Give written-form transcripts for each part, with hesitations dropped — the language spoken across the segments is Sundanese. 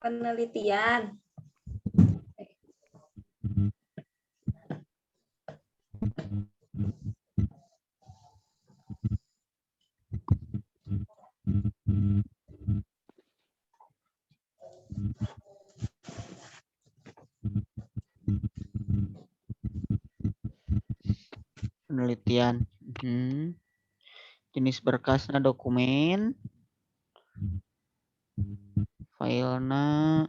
Penelitian. Penelitian. Jenis berkasna dokumen. Filena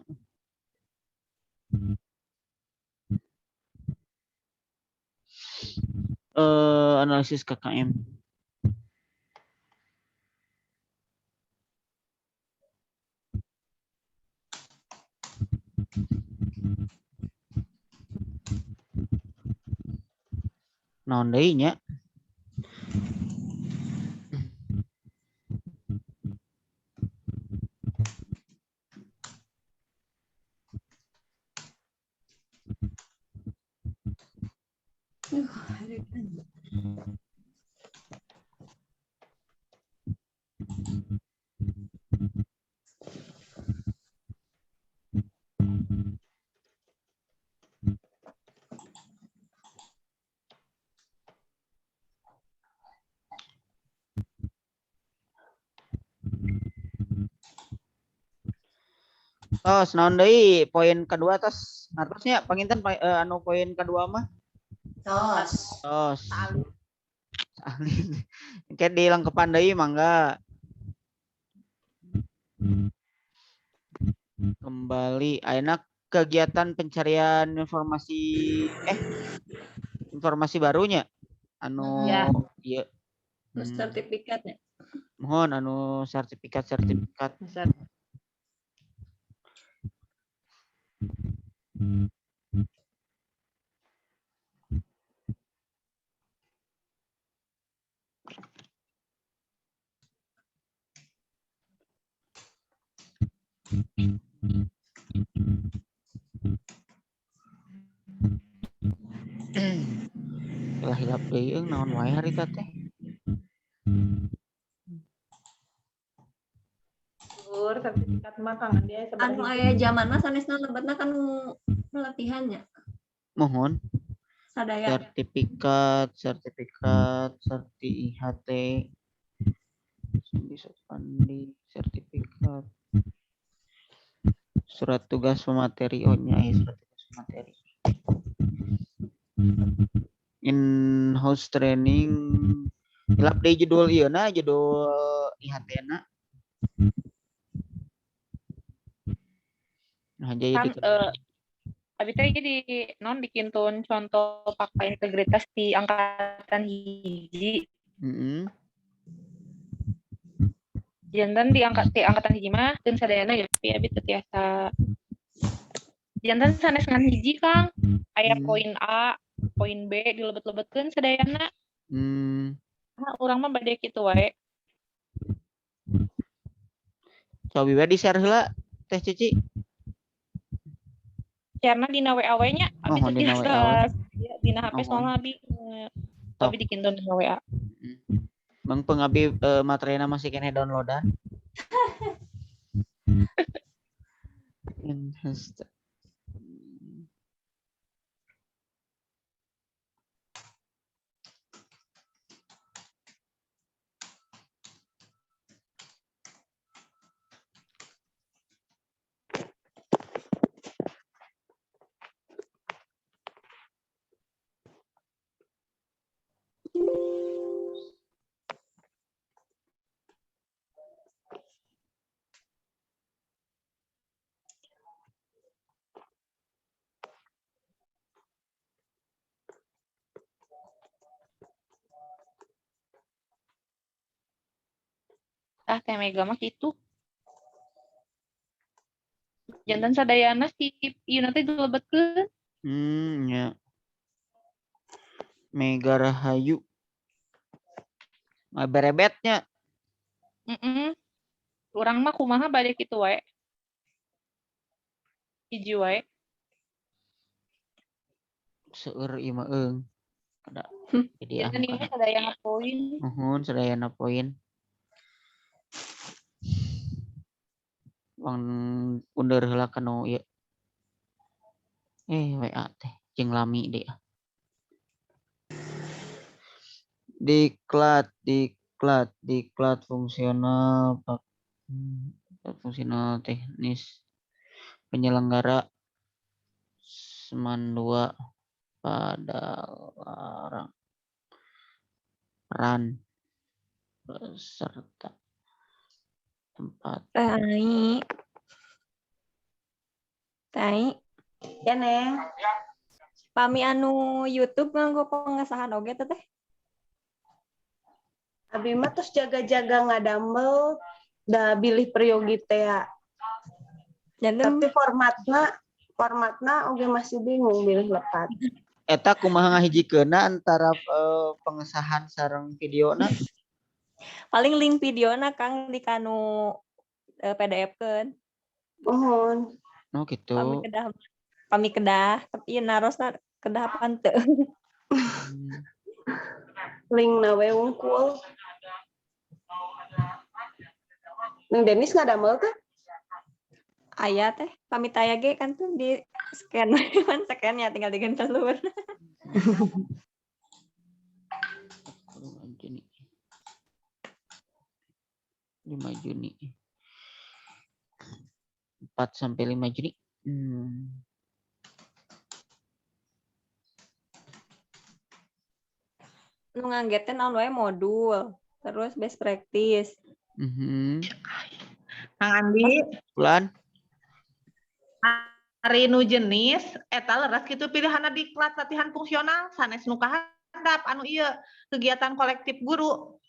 analisis KKM. Naon deui nya? Tos naon deui poin kedua tos ngartosnya panginten anu poin kedua mah. Tos. Tos. Engke dilengkepan deui mangga. Kembali ayeuna kegiatan pencarian informasi informasi barunya anu Ya. ieu. Terus sertifikatnya. Mohon anu sertifikat-sertifikat. Lah hilap deui euy naon wae harita teh. Sur, sertifikat mah Kang Andi aya Anu sabaraha aya zamanna sanesna lebetna kan nu pelatihannya. Mohon Sadaya. sertifikat, sertifikat, serti IHT, Sandi Sopandi, sertifikat, surat tugas pemateri, oh nya aya surat tugas pemateri. In-house training, hilap deui judul ieu na, judul IHT na. Nah, jadi Kan, di abi teh jadi non dikintun contoh pakai integritas di angkatan hiji. Janten di angkat di angkatan hiji mah teu sadayana ya, tapi abi teu tiasa. Janten sanes ngan hiji Kang, aya poin A, poin B dilebet-lebetkeun sadayana. Nah, urang mah bade kitu wae. Cobi we di-share heula Teh Cici. Karena dina WA we nya, abi Mohon teu dina tiasa. WA we. Ya, dina HP Mohon. soalna abi, Tok. abi dikintun dina WA. Mangpeng abi materina masih keneh downloadan. Invest. Ah, Teh Mega mah kitu. Janten sadayana si ieu teh dilebetkeun. Nya. Mega Rahayu. Berebetnya. Heeh. Urang mah kumaha bade kitu wae. Hiji wae. Seueur ieu mah eung. Ada. Jadi ah, Janten ieu mah sadayana poin. Nuhun sadayana poin. Urang undur heula ka nu ieu. WA teh jeung lami deui ah. Diklat diklat diklat fungsional, fungsional teknis penyelenggara SMAN 2 Padalarang, peran peserta, tempat. Teh Ai. Teh Ai. Ya, Neng. Pami anu YouTube nganggo pengesahan oge teh teh? Abi mah terus jaga-jaga ngadamel da bilih peryogi teh ya. Janten Tapi formatna formatna oge masih bingung bilih lepat. Eta kumaha ngahijikeunna antara pengesahan sareng videona? Paling link videona, Kang, di kanu PDF-keun. Muhun. Oh gitu. Pami kedah tapi ieu narosna kedah apa henteu. Link na we wungkul. Neng Denis ngadamel teh? Aya teh, pami taya ge kan tuh di scan kan scan-nya tinggal digentelur. 5 Juni. 5 Juni. 4 sampai 5 Juni. Nu ngangge teh naon wae, modul, terus best practice. Kang Andi, Bulan. Ari nu jenis eta leres kitu pilihanna diklat latihan fungsional sanes nu kahandap anu ieu kegiatan kolektif guru.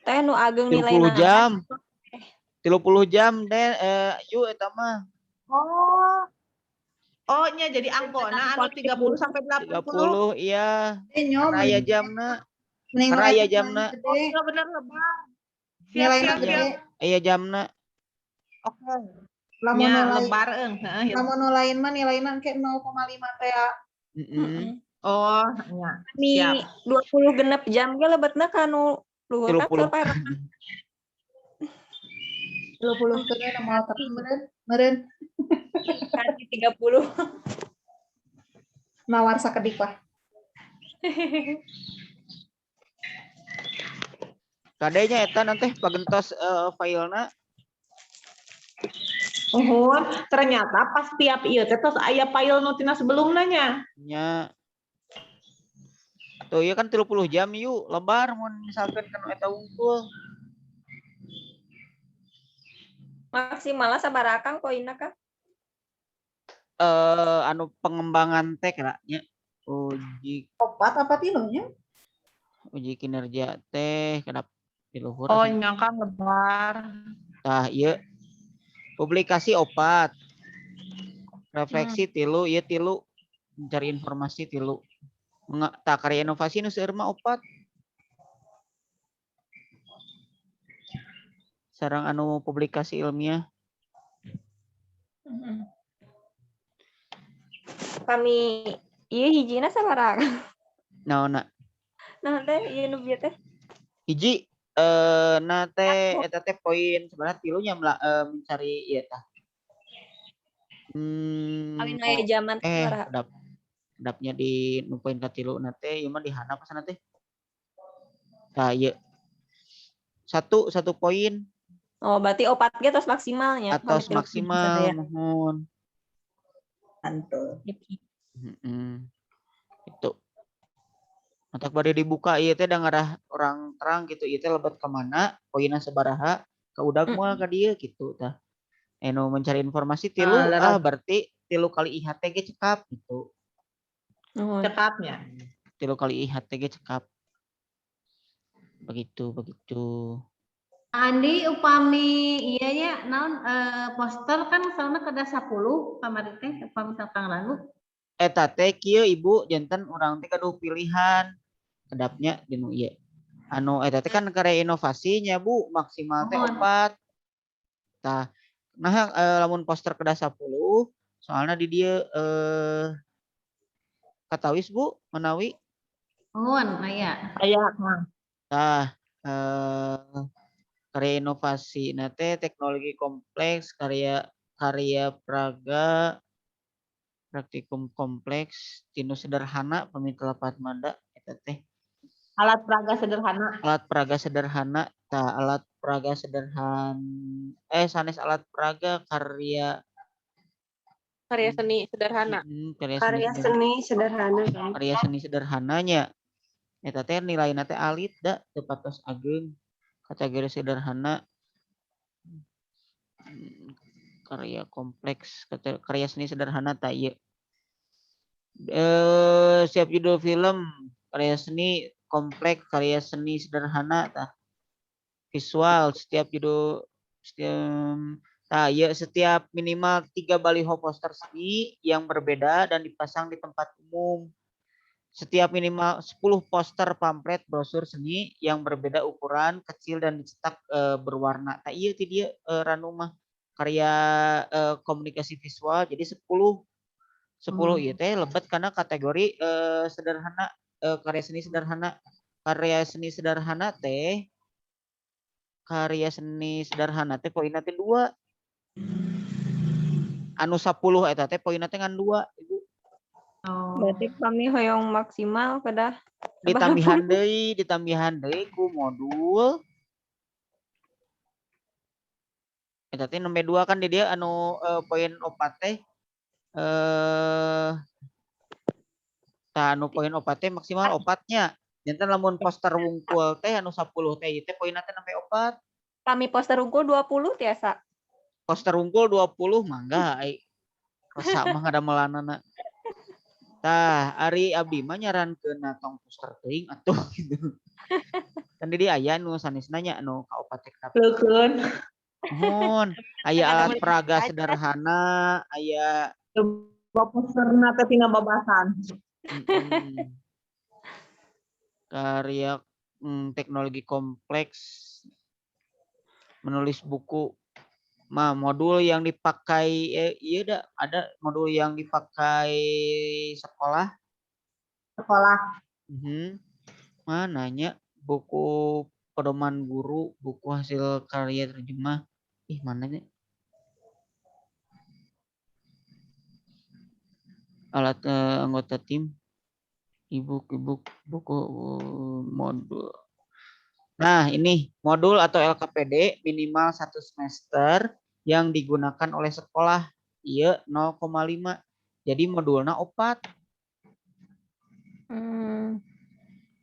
Teh nu ageng 30 nilai jam. 30 jam deh yuk eta mah. Oh. Oh nya, jadi angkona anu 30 sampai 80. 30, iya. Eh, nyo, Karena aya jamna. mending Karena aya nilai jamna. gede. Oh, iya bener, lebar. Siap, Nilainya siap, gede. siap. Aya jamna. Oke. Lamun Nya nu lain, lebar eung, heeh. lamun nu lain mah nilainya ke 0,5 teh ya. Oh, nya. Mi Siap. 20 genep jam ge lebetna kanu luhur kan 30. sampai 30 teh moal terus meureun, meureun kali 30. Nawar sakedik lah. Kadenya eta nanti pagentos filena. Uhun, ternyata pas tiap ieu teh tos aya file nu tina sebelumna nya. Nya. Tuh iya kan 30 jam yuk lebar mun misalkan kan eta wungkul. Maksimalnya sabaraha, Kang, poinna, Kang? Anu pengembangan teh kira nya uji Opat apa tilunya? Uji kinerja teh kedap di luhur. Oh, nya Kang, lebar. Tah ieu publikasi opat, refleksi tilu, ieu tilu, mencari informasi tilu. Tah karya inovasi nu seueur mah opat. Sareng anu publikasi ilmiah. Kami ieu hijina sabaraha? Naonna? Nah teh ieu nu bieu teh. Hiji na teh eta teh poin sebenarnya tilunya mencari ieu tah. Kawin aya jaman sabaraha? Kedap kedapnya di nu poin katilu na teh ieu mah di handap sana teh. Tah ieu. Satu satu poin. Oh, berarti opat ge tos maksimalnya. Atos Pami tilu maksimal sadaya. Muhun. Mantul. Itu. Matak bade dibuka ieu teh da ngarah orang terang gitu, ieu teh lebet ka mana, poinna sabaraha, kaudag moal ka dieu gitu tah. Anu mencari informasi tilu, Ah, leres. ah berarti tilu kali IHT ge cekap gitu. Nuhun. Cekapnya. Tilu kali IHT ge cekap. Begitu begitu. Andi, upami iya nya naon poster kan soalnya kedah 10 kamari teh upami Kang Ranu. Eta teh kieu, Ibu, janten urang teh gaduh pilihan kedapnya di nu ieu. Anu eta teh kan karya inovasinya, Bu, maksimal teh Mohon. opat. Tah, nah lamun poster kedah 10 soalnya di dieu katawis, Bu, menawi. Mohon aya. Aya, Kang. Tah, karya Karya inovasi na teh teknologi kompleks, karya karya praga, praktikum kompleks, ti nu sederhana pami teu lepat mah da eta teh. Alat peraga sederhana. Alat peraga sederhana, tah, alat peraga sederhana, eh, sanes alat peraga, karya Karya seni sederhana. Karya seni Karya sederhana. Seni sederhana kan. Karya seni sederhananya eta teh nilainya teh alit da, teu patos ageng, kategori sederhana. Karya kompleks, karya seni sederhana, tah, ieu siap judul film, karya seni kompleks, karya seni sederhana, tah, visual, setiap judul, setiap, tah, ieu, setiap minimal tiga baliho poster seni yang berbeda dan dipasang di tempat umum, setiap minimal 10 poster, pamflet, brosur seni yang berbeda ukuran kecil dan dicetak berwarna. Tah, ieu ti dieu Ranu mah karya komunikasi visual, jadi 10 10 ieu teh lebet karena kategori sederhana, karya seni sederhana. Karya seni sederhana teh, karya seni sederhana teh poinna teh 2. Anu 10 eta teh poinna teh ngan 2, Ibu. Oh. Berarti kami hoyong maksimal kedah Ditambihan deui ku modul eta teh nembe 2 kan di dieu anu poin 4 teh, tah, anu poin 4 teh maksimal 4 nya. Janten lamun poster wungkul teh anu 10 teh, ieu teh poinna teh nembe 4. Kami poster wungkul 20 tiasa. Poster wungkul 20 mangga, ai rasa mah ngadamelanana. Tah, ari abdi mah nyarankeun tong poster teuing atuh gitu. Kan di dieu aya nu sanesna nya, anu kaopat teh. Leukeun. Muhun, aya alat peraga sederhana, aya Coba posterna teh tina babasan. Karya teknologi kompleks, menulis buku mah modul yang dipakai, iya dah, ada modul yang dipakai sekolah. Sekolah. Mana nya buku pedoman guru, buku hasil karya terjemah. Ih, mana nya? Alat anggota tim, ebook, ebook, buku modul. Nah, ini modul atau LKPD minimal satu semester yang digunakan oleh sekolah. Iya, 0,5. Jadi modulnya 4.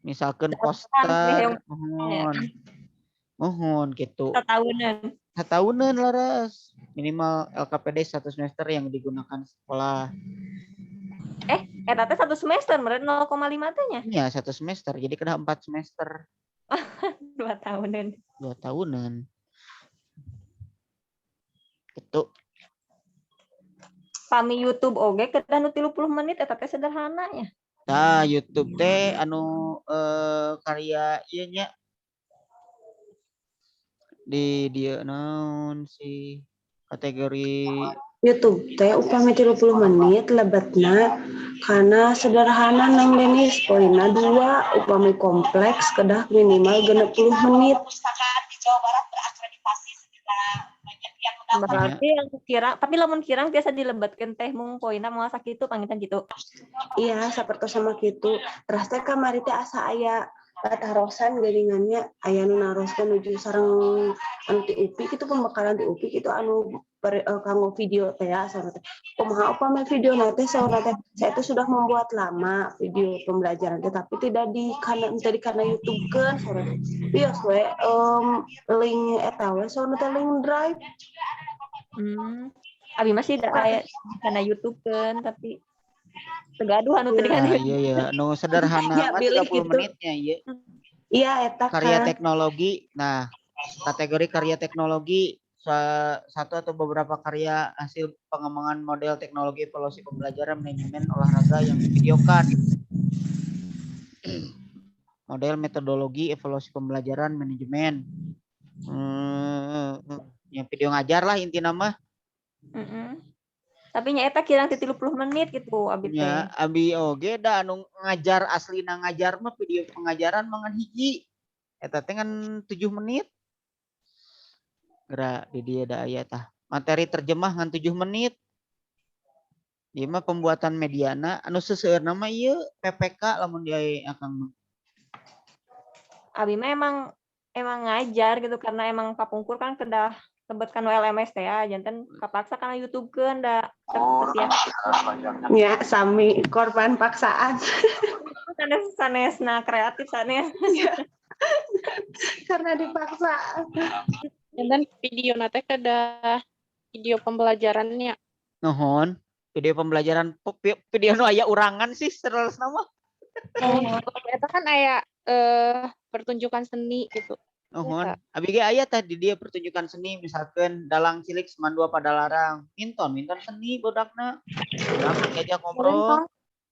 Misalkan poster, muhun. Muhun gitu. Satahunan. Satahunan leres. Minimal LKPD satu semester yang digunakan sekolah. Eh, teh satu semester, meureun 0,5 teh nya. Iya, satu semester. Jadi kena 4 semester. 2 tahunan. 2 tahunan. Gitu. Pami YouTube oge kedah nu 30 menit eta teh sederhana nya. Nah, YouTube teh anu karya ieu nya, di dieu naon sih kategori. YouTube teh upami 30 menit lebetna karena sederhana, Neng Denis, poinna 2. Upami kompleks kedah minimal 60 menit. Berarti yang kirang, tapi lamun kirang biasa dilebetkeun teh mung poinna moal sakitu panginten gitu. Iya, sapertos sama kitu. Teras teh kamari teh asa aya patarosan geuningannya, aya nu naroskeun nuju sareng anu ti UPI kitu, pembekalan di UPI kitu, anu kanggo video teh ya, saurna teh. Kumaha upami video teh, saurna teh, saya itu sudah membuat lama video pembelajaran teh, tapi tidak di kana, teu di kana YouTube keun, saurna teh. Bios we link eta we, saurna teh, link drive. Abi masih da aya kana YouTube kan, tapi teu gaduh anu teu Nah, di iya ya, nu sederhana Ya, mah bilih 30 gitu. Menitnya iya. Iya, eta Karya kan. Teknologi. Nah, kategori karya teknologi, satu atau beberapa karya hasil pengembangan model teknologi evaluasi pembelajaran manajemen olahraga yang divideokan. Model metodologi evaluasi pembelajaran manajemen. Yang video ngajar lah intina mah. Tapi nya eta kirang ti 30 menit gitu abi teh. Ya, abi oge da anu ngajar, aslina ngajar mah video pengajaran mah ngan hiji. Eta teh ngan 7 menit. Gerak di dia da aya tah. Materi terjemah ngan 7 menit. Ieu mah pembuatan mediana anu seseueurna mah ieu PPK lamun di akang mah. Abi mah emang ngajar gitu karena emang kapungkur kan kedah lebet kan LMS teh ya, janten kapaksa kana YouTube-keun da teu. Ya, sami korban paksaan. Sanes sanes nah kreatif sanes. Karena dipaksa. Janten video teh kedah video pembelajarannya. Nuhun, video pembelajaran, video nu aya urangan sih saleresna mah. Oh, eta kan aya pertunjukan seni gitu. Nuhun. Abi ge aya tah di dia pertunjukan seni, misalkan dalang cilik SMAN 2 Padalarang. Minton, minton seni budakna. Urang diajak ngobrol.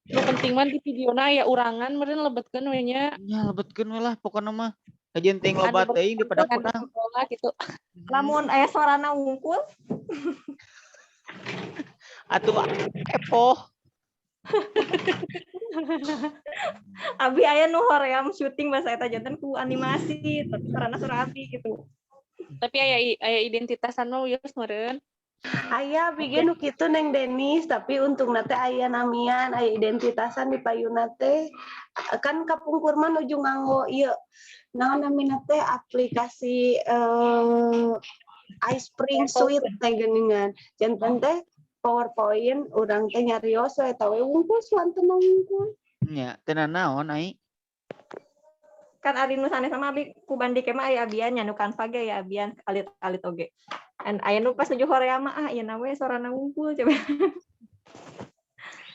Nu penting mah di videona aya urangan meureun lebetkeun we nya. Nya lebetkeun we lah pokona mah. Kajeun teuing loba teuing di pada kurang. Gitu. Lamun aya sorana wungkul. Atuh kepo. Abi aya nu hoream syuting bahasa eta janten ku animasi tapi sorana suara abi gitu. Tapi aya identitasan mah wios meureun. Aya abi ge nu kitu Neng Denis, tapi untungna teh aya namian, aya identitasan di payuna teh. Kan kapungkur mah nuju nganggo ieu naon namina teh aplikasi iSpring Suite teh geuningan. Janten teh PowerPoint urang teh nyarios we eta we wungkul suantena wungkul. Nya, teu naon ai. Kan ari nu sanes sama abi ku bandike mah aya abian nya nu Canva ge aya abian alit-alit oge. An aya nu pas nuju horea mah ah ieu we sorana wungkul coba.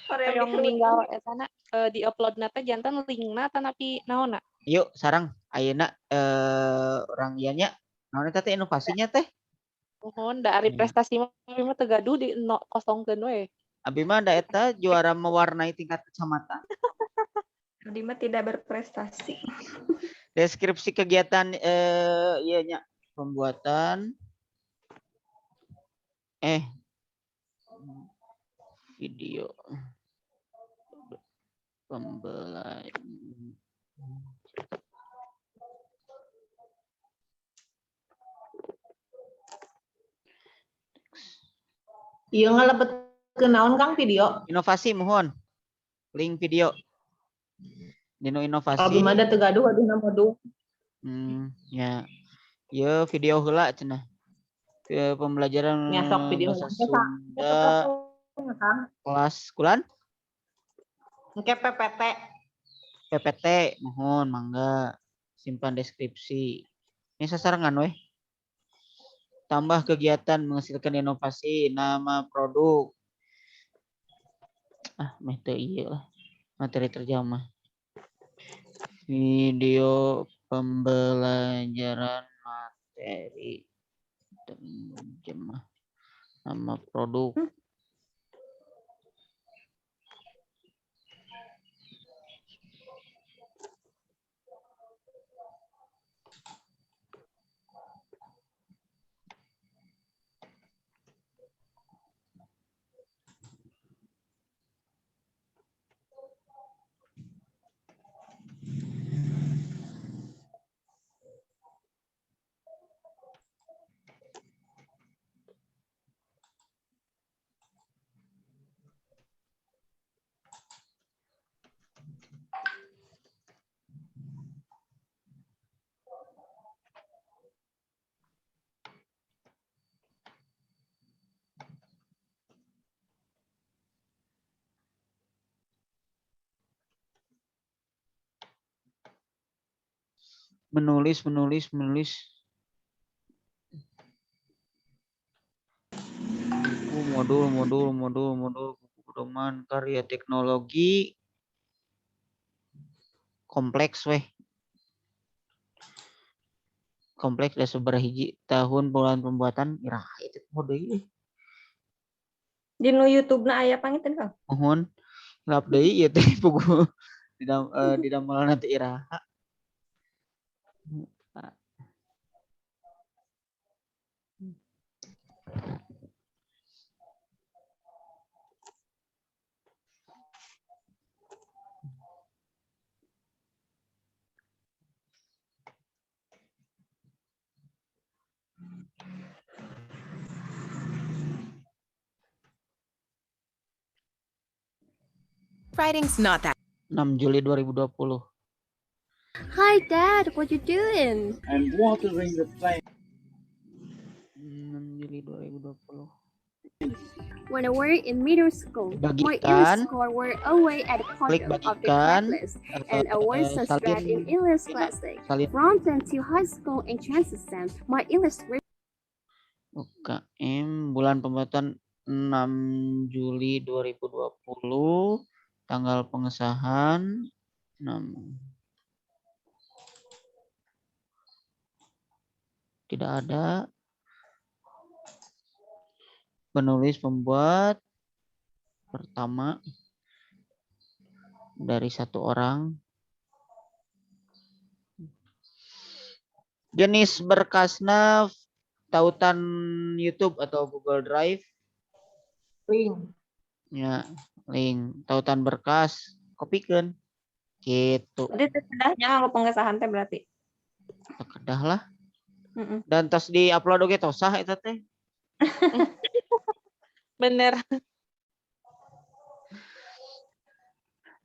Hoream Hoyong ninggal etana di-uploadna teh janten linkna tanapi naonna? Yuk sareng ayeuna urang ieu nya naon eta teh inovasinya teh? Nuhun, da ari prestasi mah abi mah teu gaduh di kosongkeun we. Abi mah da eta juara mewarnai tingkat kecamatan. Abi mah tidak berprestasi. Deskripsi kegiatan ieu nya pembuatan video pembelajaran Ieu ngalebetkeun naon Kang video? Inovasi mohon. Link video. Dino inovasi. Abi mah da teu gaduh aduh modul. Ya. Ieu video heula cenah. Ke pembelajaran Ya, sok video bahasa Sunda kelas kulan? Engke PPT. PPT mohon mangga simpan deskripsi. Ini sasarangan weh. Tambah kegiatan menghasilkan inovasi, nama produk. Ah, meh teu ieu lah. Materi terjemah. Video pembelajaran materi terjemah nama produk. Menulis, menulis, menulis. Buku, modul, modul, modul, modul, buku pedoman, karya teknologi, kompleks weh. Kompleks da sabaraha hiji tahun bulan pembuatan iraha itu mode ieu. Di nu YouTube-na aya panginten Kang. Mohon lap deui ieu teh buku di damelan teh iraha. Writing's not that 6 Juli 2020. Hi, Dad. What you doing? I'm watering the plant. 6 Juli 2020. When I were in middle school, my Bagikan. English score were always at the Klik bottom of the bagikan. class list, and I was so stressed in Salin English classes. Salin From then to high school entrance exam, my English UKM bulan pembuatan 6 Juli 2020, tanggal pengesahan 6. Tidak ada. Penulis pembuat pertama dari satu orang. Jenis berkasna tautan YouTube atau Google Drive. Link. Ya, link tautan berkas, kopikeun. Gitu. Berarti teu kedahnya kalau pengesahan teh berarti. Teu kedah lah. Heeh. Dan tos di-upload oge tosah eta teh. Bener.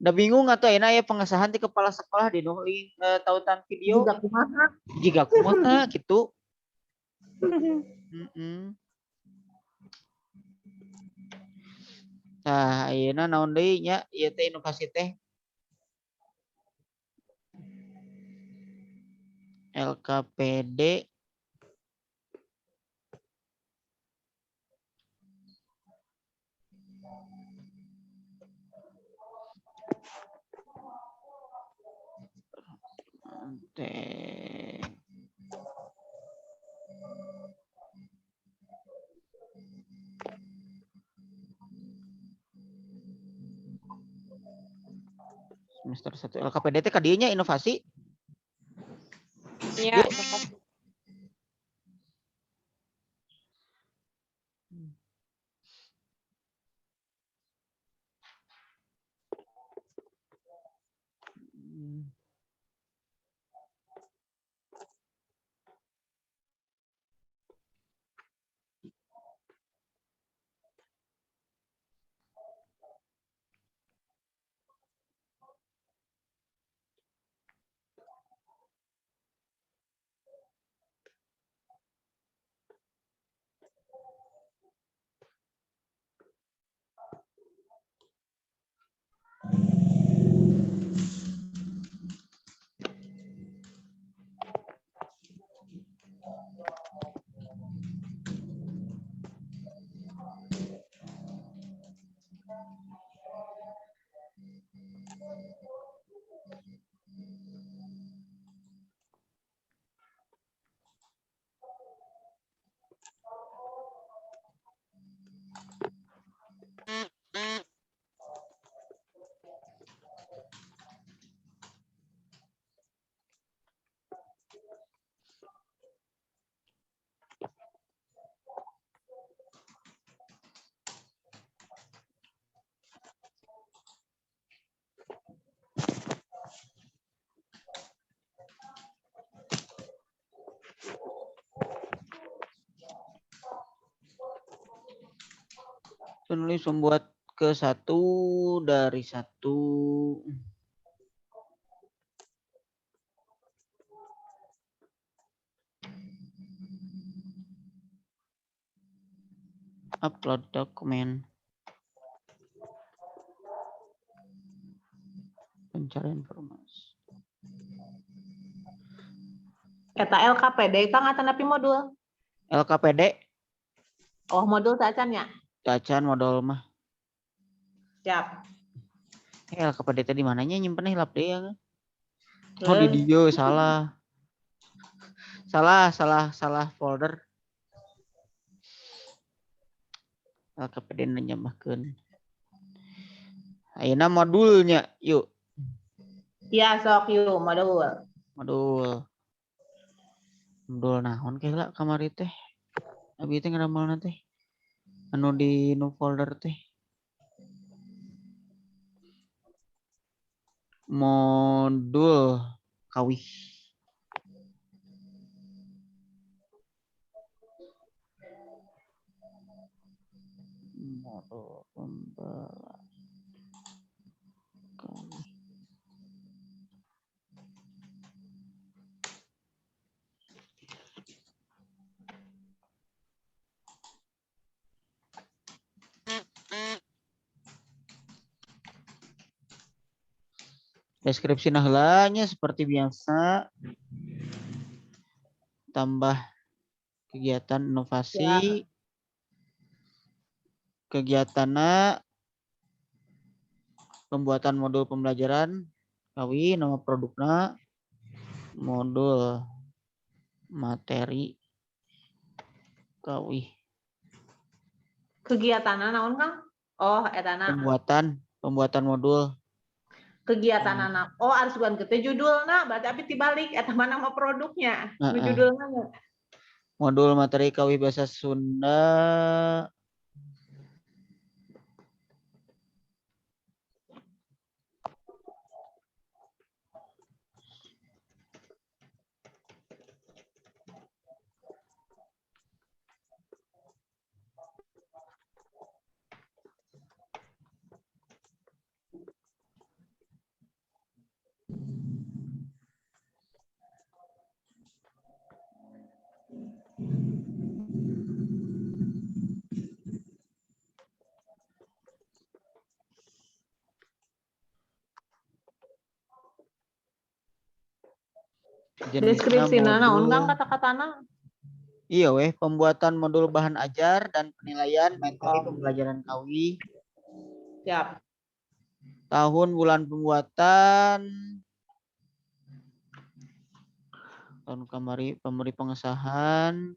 Udah bingung atau enak ya pengesahan di kepala sekolah di nu link tautan video. Jiga kumaha. Jiga kumaha gitu. Heeh. Tah, ayeuna naon deui nya ieu teh inovasi teh? LKPD teh semester 1 LKPD teh ka dieu nya inovasi. Iya, Yuk. inovasi. Penulis membuat ke satu dari satu. Upload dokumen. Pencarian informasi. Eta LKPD Kang atanapi modul. LKPD Oh, modul tacan nya. Cacan modal mah. Siap. LKPD teh di mananya nyimpen hilap deui ya. Oh di dieu salah. Salah, salah, salah folder. LKPD nambahkeun. Ayeuna modulnya, yuk. Iya, sok yuk modul. Modul. Modul naon ke heula kamari teh? Abi teh ngaramelna teh. Anu di nu folder teh. Modul kawih. Modul pembelajaran. Deskripsi heula nya seperti biasa. Tambah kegiatan inovasi. Kegiatanna pembuatan modul pembelajaran kawi, nama produkna modul materi kawi. Kegiatanna naon, Kang? Oh, etana. Pembuatan pembuatan modul. Kegiatanana. Oh, harus bukan kitu judulna, berarti abi tibalik eta mah nama produknya. Nu judulna nya. Modul materi kawi bahasa Sunda. Jenisna Deskripsina naon, Kang, modul. Kata-katana? Iya weh, pembuatan modul bahan ajar dan penilaian materi pembelajaran kawi. Siap. Tahun bulan pembuatan. Tahun kamari pemberi pengesahan.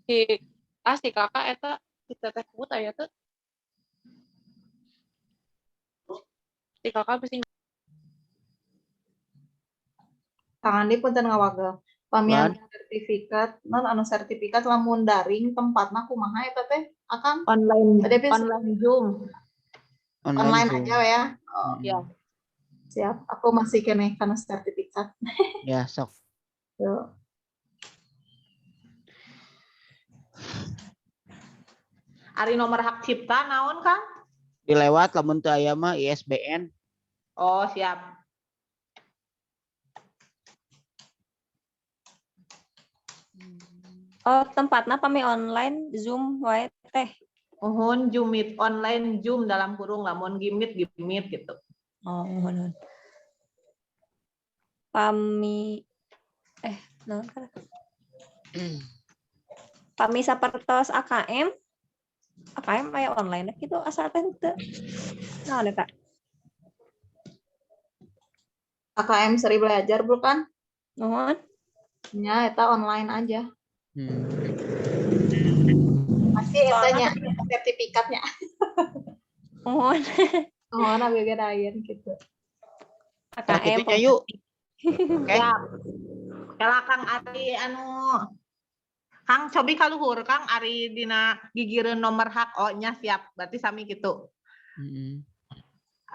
Si kakak eta si teteh Put aya teu? Si kakak pasti. Kang Andi, punten ngawagel. Pami Lan. anu sertifikat, non anu sertifikat lamun daring tempatna kumaha eta teh, Akang? Online. Tadi habis Online Zoom. Online, online Zoom. aja ya. Oh, Ya. siap. Aku masih keneh kana sertifikat. Ya, sok. Yuk. Ari nomor hak cipta naon, Kang? Dilewat lamun teu aya mah ISBN. Oh, siap. Oh, tempatna pami online Zoom wae teh. Muhun Zoom Meet, online Zoom dalam kurung lamun gimit gimit gitu. Oh, muhun muhun. Pami naon kan? Pami sapertos AKM. AKM aya online gitu asal teh teu. Naon eta? AKM Seri Belajar bukan? Nuhun. Ya, eta online aja. Pasti eta nya sertifikatnya. Muhun. Oh, abi ge daeun gitu. Tah AKM. kitu nya yuk. Oke. Siap. Kela Kang Ari anu Kang cobi kaluhur Kang Ari dina gigireun nomor hak, oh nya siap, berarti sami gitu.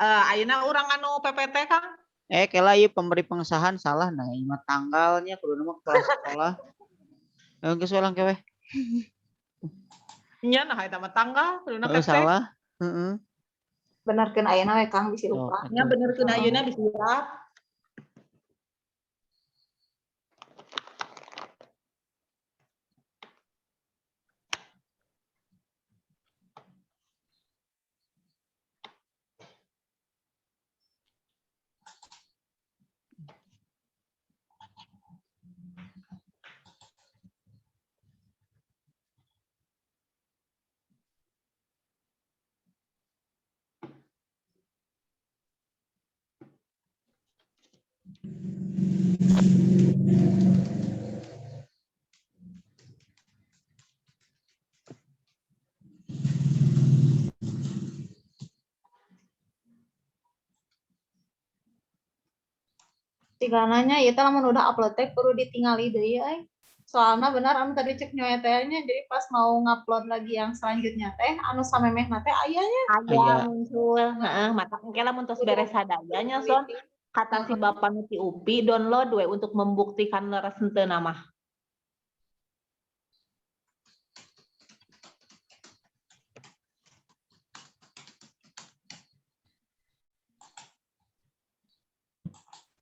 Eh, ayeuna urang anu PPT, Kang. Eh, kela ieu pemberi pengesahan salah, nah ieu mah tanggalnya kudu mah kepala sekolah. Eh, geus we lang weh. Nya nah eta mah tanggal kuduna Heeh, PP. salah. Heeh. Benerkeun ayeuna we, Kang, bisi lupa. Nya benerkeun ayeuna bisi siap. Tinggal nanya, ya lamun udah upload teh perlu ditinggali deui euy. Soalnya benar anu tadi cek nyoe teh nya, jadi pas mau ngupload lagi yang selanjutnya teh anu samemehna teh aya nya. Aya muncul, heeh, mata engke lamun tos beres sadaya nya son kata si bapak nu ti UPI download we untuk membuktikan leres henteu mah.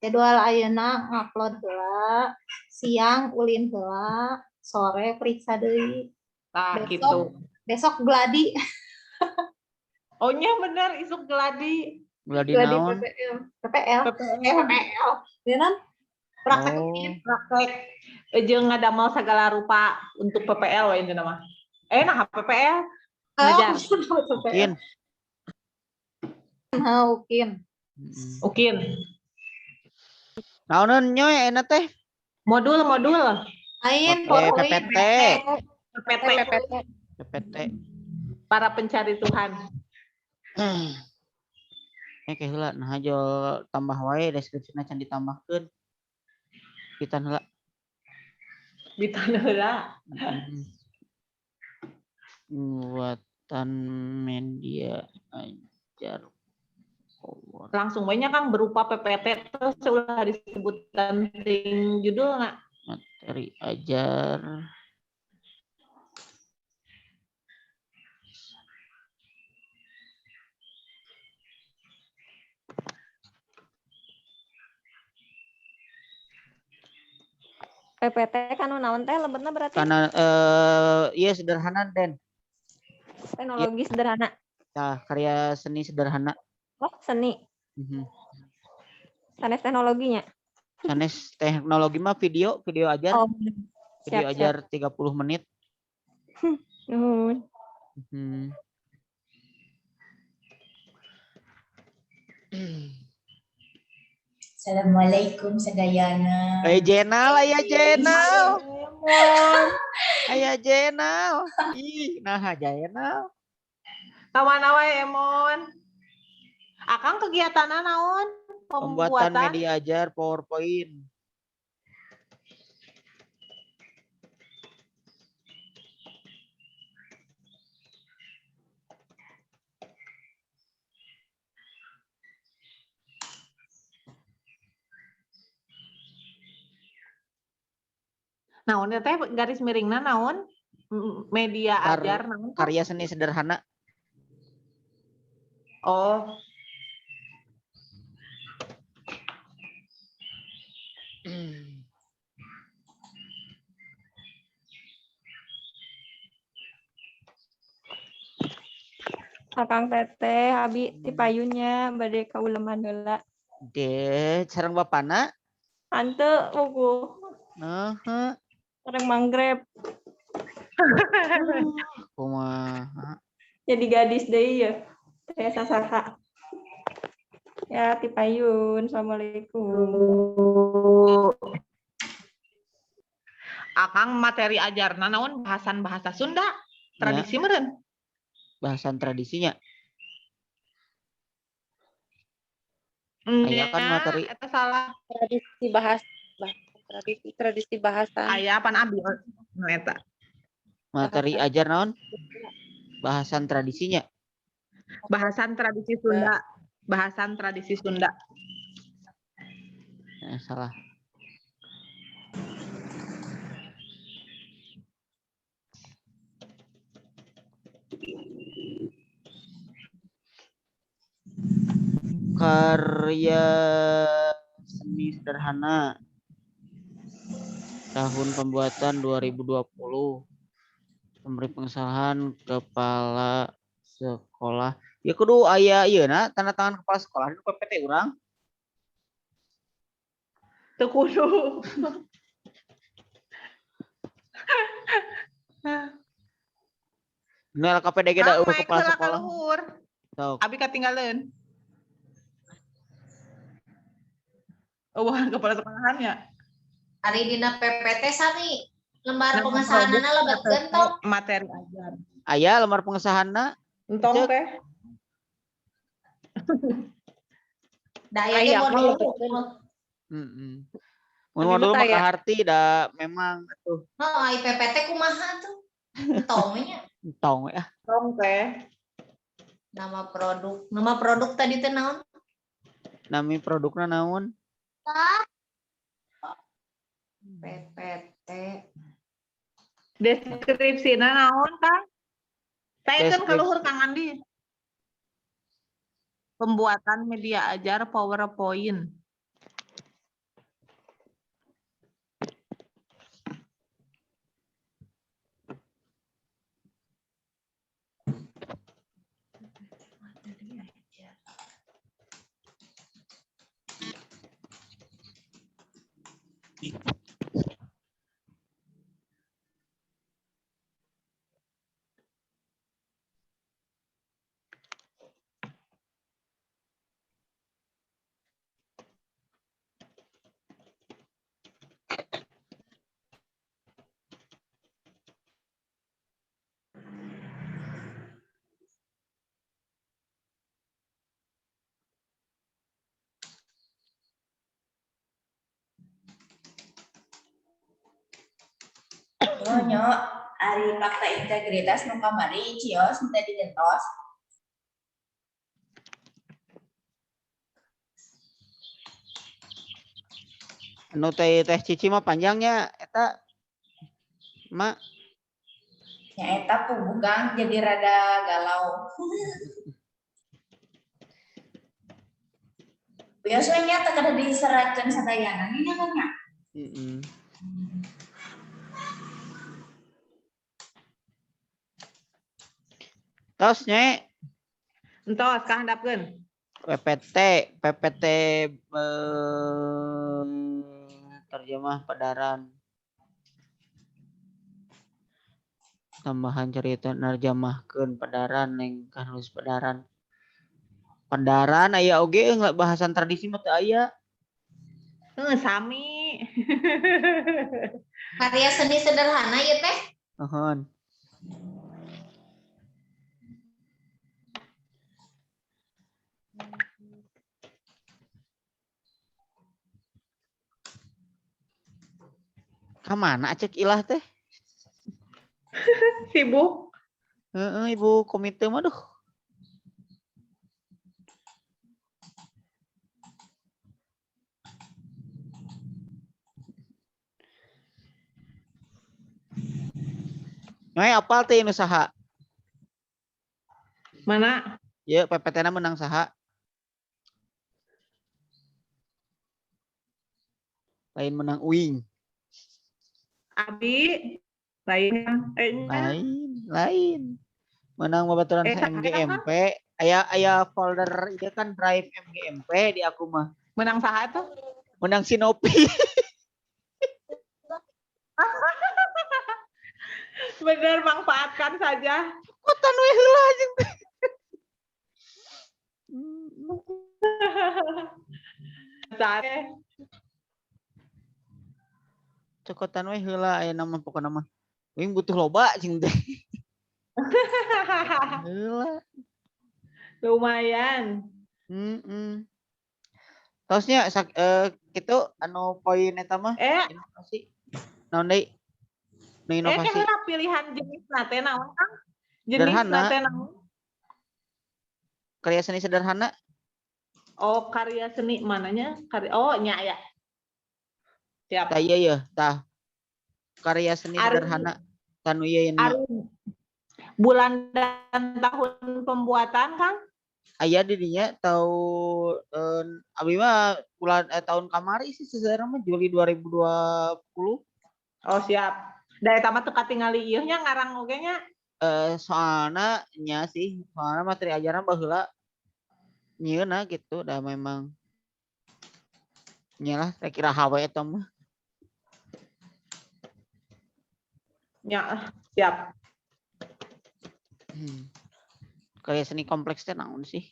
Jadwal ayeuna ngupload heula, siang ulin heula, sore periksa deui. Tah Besok, gitu. besok gladi. Oh nya bener isuk gladi. Gladi Gladi naon? PPL. PPL. PPL. PPL. Dia kan praktek Oh. UKIN. Praktek jeung ngadamel segala rupa untuk PPL we intina mah. Nah PPL ngajar. Oh, UKIN. Nah, UKIN. UKIN. Naonan nyoy enak teh? Modul-modul. Lain PPT. PPT. PPT. Para pencari Tuhan. Kayak heula nah jol tambah wae deskripsina can ditambahkeun. Bitan heula. Bitan heula. Buatan media ajar power. Langsung we nya Kang berupa PPT terus ulah disebutkan ting judulna. Materi ajar. PPT kan naon teh lebetna berarti? Karena iya sederhana Den. Teknologi sederhana. Nah, karya seni sederhana. Oh, seni. Sanes teknologinya. Sanes teknologi mah video ajar. Oh, video siap, ajar siap. 30 menit. Nuhun. Assalamualaikum sadayana. Jenal, aya Jenal. Aya Jenal. Ih, nah Jenal. Ka mana wae Emon? Akang kegiatanna naon? Pembuatan media ajar PowerPoint. Naon teh garis miringna naon? Media ajar naon? Karya seni sederhana. Oh. Akang teteh abi ti payunnya bade kauleman heula. Deh, sareng bapana? Hanteu buku. Heeh. Sareng manggreb. Kumaha? Jadi gadis deui ya. Teh sasaha. Ya ti payun. Assalamualaikum. Akang materi ajarna naon bahasan bahasa Sunda? Tradisi meureun. Bahasan tradisinya. Aya kan materi eta salah. Tradisi bahasa, tradisi bahasa. Aya pan abi nu eta. Materi ajar naon? Bahasan tradisinya. Bahasan tradisi Sunda. Bahasan tradisi Sunda. Salah. Karya seni sederhana. Tahun pembuatan 2020. Pemberi pengesahan kepala sekolah. Ya kudu aya ieu na tanda tangan kepala sekolah di PPT urang. Teu kudu. Nu LKPD ge da eueuh kepala sekolah. Sok. Abi katinggaleun. Eueuh kepala sekolahannya. Ari dina PPT sami lembar pengesahanana lebetkeun tong. Materi ajar. Aya lembar pengesahanna. Entong teh. Da aya ge modul. Heeh. Mun modul mah kaharti da memang atuh. Heeh, ai PPT kumaha tuh? Entong nya. Entong ya. Entong teh. Nama produk. Nama produk tadi teh naon? Nami produkna naon? PPT. Deskripsina naon, Kang? Taekeun ka luhur Kang Andi. Pembuatan media ajar PowerPoint. Oh, nyok, ari fakta integritas nu kamari cios teu digentos. Anu teh teh Cici mah panjangnya eta mak Nya eta puguh Kang jadi rada galau. Biasanya teh kada diseratkeun sadayana nya kan nya. Heeh. Tos nye. Entos kahandapkeun. PPT PPT terjemah pedaran. Tambahan cerita nerjemahkeun pedaran neng nulis pedaran. Pedaran aya oge nggak bahasan tradisi mah teu aya. Heuh, sami. Karya seni sederhana ya teh. Nuhun. Kamana cek ilah teh? Sibuk. Heeh, ibu komite mah duh. Noi apal teh nu saha? Mana? Ye PPT-na menang saha? Lain menang uing. Abi lain lain lain menang babaturan MGMP aya aya folder itu kan drive MGMP di aku mah. Menang saha tuh? Menang Sinopi. Bener, manfaatkan saja. Kotan we heula jeung teh. Sare. Cokotan we heula aya nama pokona mah. Uing butuh loba jeung teh. Heula. Lumayan. Heeh. Tosnya kitu anu poin eta mah inovasi. Naon deui? Nu inovasi. Heula pilihan jenisna teh naon Kang? Jenisna teh naon? Karya seni sederhana. Oh, karya seni mananya? Karya oh nya aya. Siap. Tah iya ya, tah. Karya seni sederhana tanu ieu nya. Bulan dan tahun pembuatan, Kang? Aya di dinya tahun abi mah bulan tahun kamari sih sejarah mah Juli 2020. Oh, siap. Da eta mah teu katingali ieu nya ngarang oge nya. Soalna nya sih, soalna materi ajaran baheula nyieunna gitu da memang nya lah saya kira hawe eta mah. Ya, siap. Karya seni kompleks teh naon sih?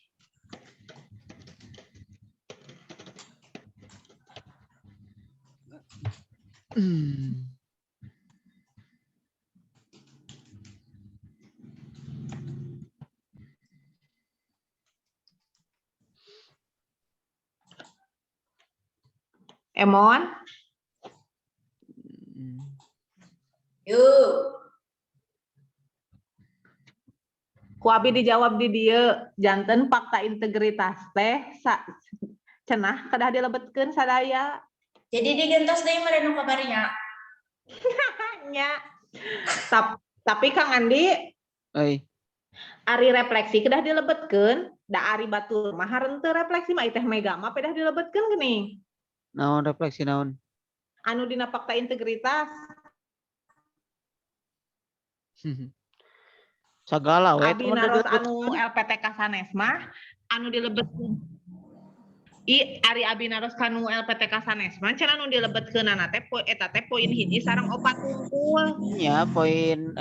Emon? Yuk. Ku abi dijawab di dieu, janten fakta integritas teh cenah kedah dilebetkeun sadaya. Jadi digentos deui meureun nu kabarnya. Nya. Tapi Kang Andi, euy. Ari refleksi kedah dilebetkeun, da ari batur mah harenteu refleksi mah teh mega mah pedah dilebetkeun geuning. Naon refleksi naon? Anu dina fakta integritas. Sagala we abi naros anu LPTK sanes mah anu dilebetkeun. I ari abi naros kanu LPTK sanes mah cenah nu dilebetkeunana teh eta teh poin 1 sareng 4 wungkul. Ya, poin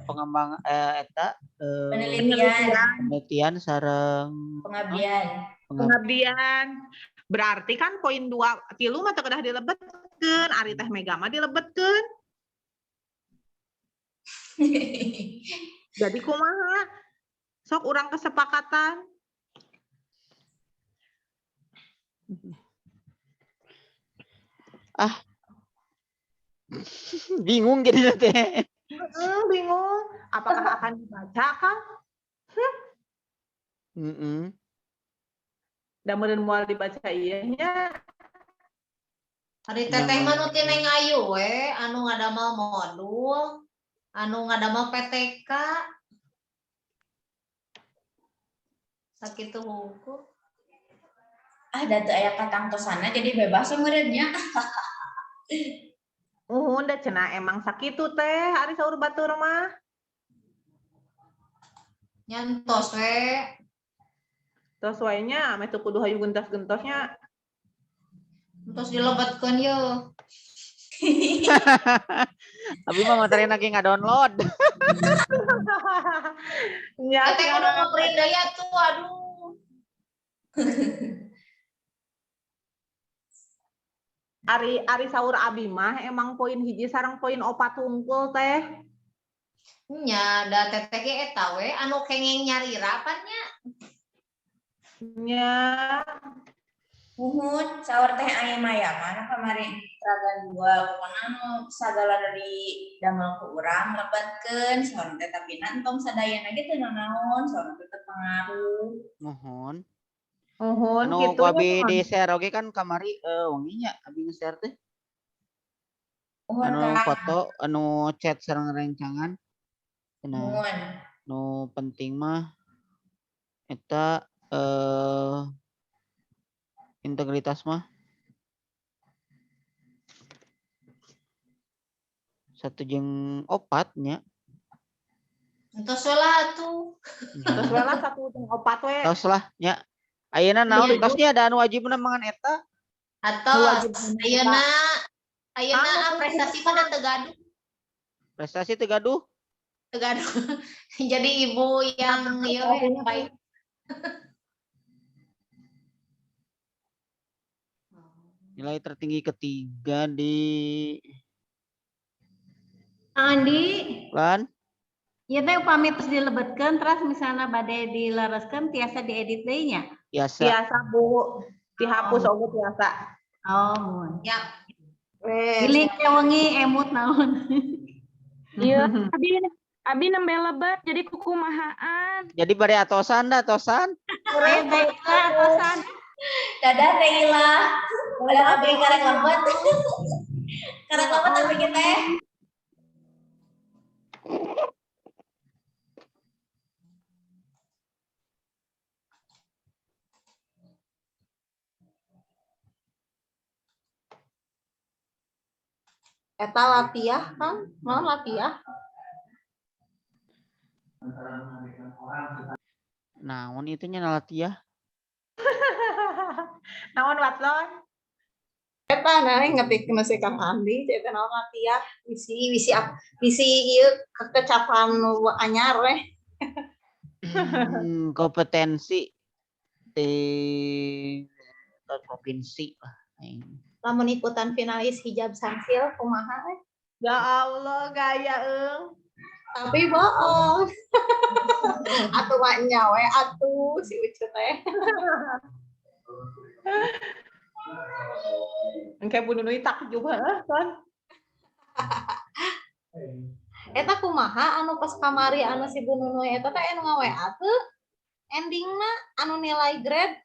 pengembang eta penelitian, penelitian sareng pengabdian. Pengabdian. Berarti kan poin 2 3 mah teu kedah dilebetkeun, ari teh Mega mah dilebetkeun. Jadi kumaha? Sok urang kesepakatan. Ah. Bingung jadi teh. Bingung. Apakah akan dibaca, Kang? Heeh. Da meureun moal dibaca ieu nya. Ari teteh mah nu ti Neng Ayu we, anu ngadamel modul, anu ngadamel PTK. Sakitu hungkul. Ah, da teu aya katangtosana jadi bebas meureun nya. Uhun da cenah emang sakitu teh ari saur batur mah. Nyantos we. Tos wae nya meh teu kudu hayu gentos-gentosnya. Entos dilebetkeun yeuh. Abi mah materina ge ngadownload. Nya teh kudu ngeprint deui atuh aduh. Ari ari saur abi mah emang poin 1 sareng poin 4 wungkul teh. Nya da teteh ge eta we anu kenging nyarira pan nya. Nya. Muhun saur teh aya maya mana kamari teragan 2 pokona anu sagala dari damel ku urang lebetkeun saur teh tapi entong sadayana ge teu nanaon saur teh teu pengaruh. Muhun. Muhun anu kitu ku abi di share oge kan kamari wengi nya abi nge-share teh. Anu foto anu chat sareng rencangan. Cenah. Nu penting mah eta integritas mah 1 jeung 4 nya. Entos we lah atuh. Entos we lah 1 jeung 4 we. Tos lah nya. Ayeuna naon tosnya ada anu wajibna mangan eta? Atos ayeuna ayeuna prestasi mah teu gaduh. Prestasi teu gaduh? Teu gaduh. Jadi ibu yang ieu we baik. Nilai tertinggi ketiga di Andi. Lan. Ieu teh upami terus dilebetkeun terus misalna bade dilereskeun tiasa diedit deui nya. Tiasa. Tiasa, Bu. Dihapus oge tiasa. Oh, mun. Ya. Pilih teh wengi emut naon. Iya, abi nembe lebet jadi kukumahaan. Jadi bade atosan da atosan. Baiklah atosan. Dadah Teh Ila. Udah abi karek lebet. Karek lebet abi teh. Eta latiah kan? Mau latiah? Naon itu nya latiah? Naon Watson? Eta nah ngetik si Kang Andi, eta naon latiah bisi bisi bisi ieu kekecapan nu anyar weh. Kompetensi di provinsi lah. Lamun ikutan finalis hijab Sunsilk kumaha eh? Ya Allah gaya eung. Tapi bohong. Atuh mah nya we atuh si Ucu teh. Engke Bu Nunui takjub heuh kan. Eta kumaha anu pas kamari anu si Bu Nunui eta teh anu nga-WA teu? Endingna anu nilai grade.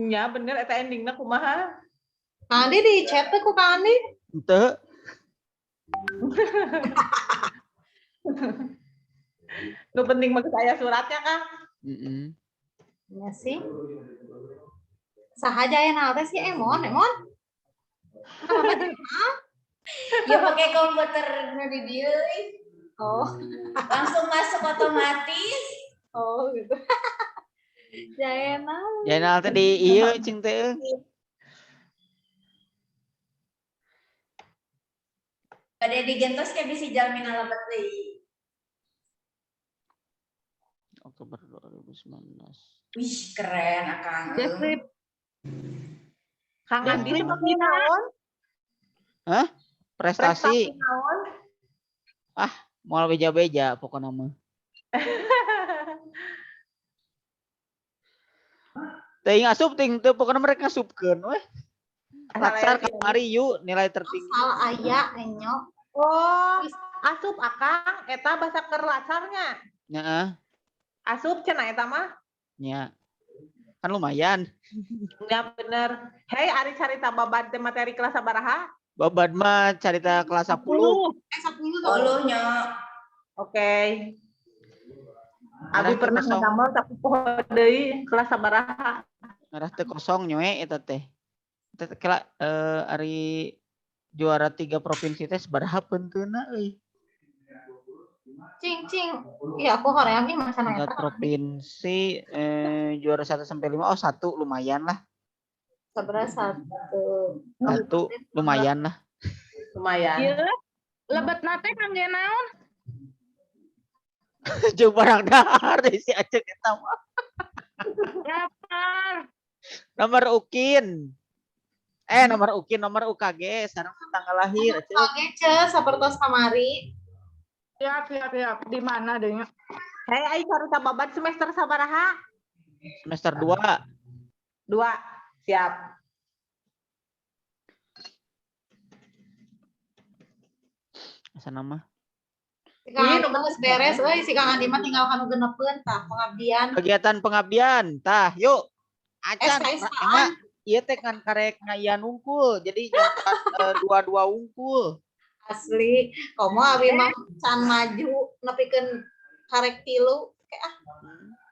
Ya bener eta endingna kumaha? Kang Andi di chat teh ku Kang Andi? Henteu. Nu penting mah geus aya suratnya, Kang. Heeh. Ya sih. Saha aya teh si Emon, Emon. Ya pakai komputer nu di dieu. Oh, langsung masuk otomatis. Oh, gitu. Jaenal. Jaenal teh di ieu cing teh. Bade digentos ke bisi jalmina lebet deui. Oktober 2019. Wih, keren Akang. Deskrip. Kang Andi seperti naon? Hah? Prestasi. Prestasi naon? Ah, moal beja-beja pokokna mah. Teuing asup ting teu pokokna mereka ngasupkeun weh. Latsar kamari yuk nilai tertinggi. Asal aya enyo. Oh, asup Akang eta basa keur latsarnya. Heeh, Asup cenah eta mah. nya. Kan lumayan. Ya bener. Hei, ari carita babad teh materi kelas sabaraha? Babad mah carita kelas 10. 10 10 nya. Oke. Abi Ngarah teu pernah kosong. ngadamel tapi poho deui kelas sabaraha. Ngarah teu kosong nyoe eta teh. Eta teh kela ari juara 3 provinsi teh sabaraha peunteuna euy. Cing cing. Iya aku hoream ih masana Tingkat eta. provinsi juara 1 sampai 5. Oh, 1 lumayan lah. Sabaraha satu. 1 lumayan lah. Lumayan. Ieu lebetna teh kangge naon? Jeung barang dahar deui si Acek eta mah. Lapar. Nomor ukin. Nomor ukin, nomor UKG sareng tanggal lahir Acek. Oke, ce sapertos kamari. Siap, siap, siap. Di mana deh? Hei, ai carita babad semester sabaraha? Semester 2. 2. Siap. Asa nama? Si Kang Andi mah geus beres euy, si Kang Andi mah tinggal kanu genepeun tah pengabdian. Kegiatan pengabdian. Tah, yuk. Acan, SKSKan. emang ieu teh kan karek ngayan unggul. Jadi nyontohan dua-dua unggul. Asli, komo abi mah can maju nepikeun karek tilu kayak ah.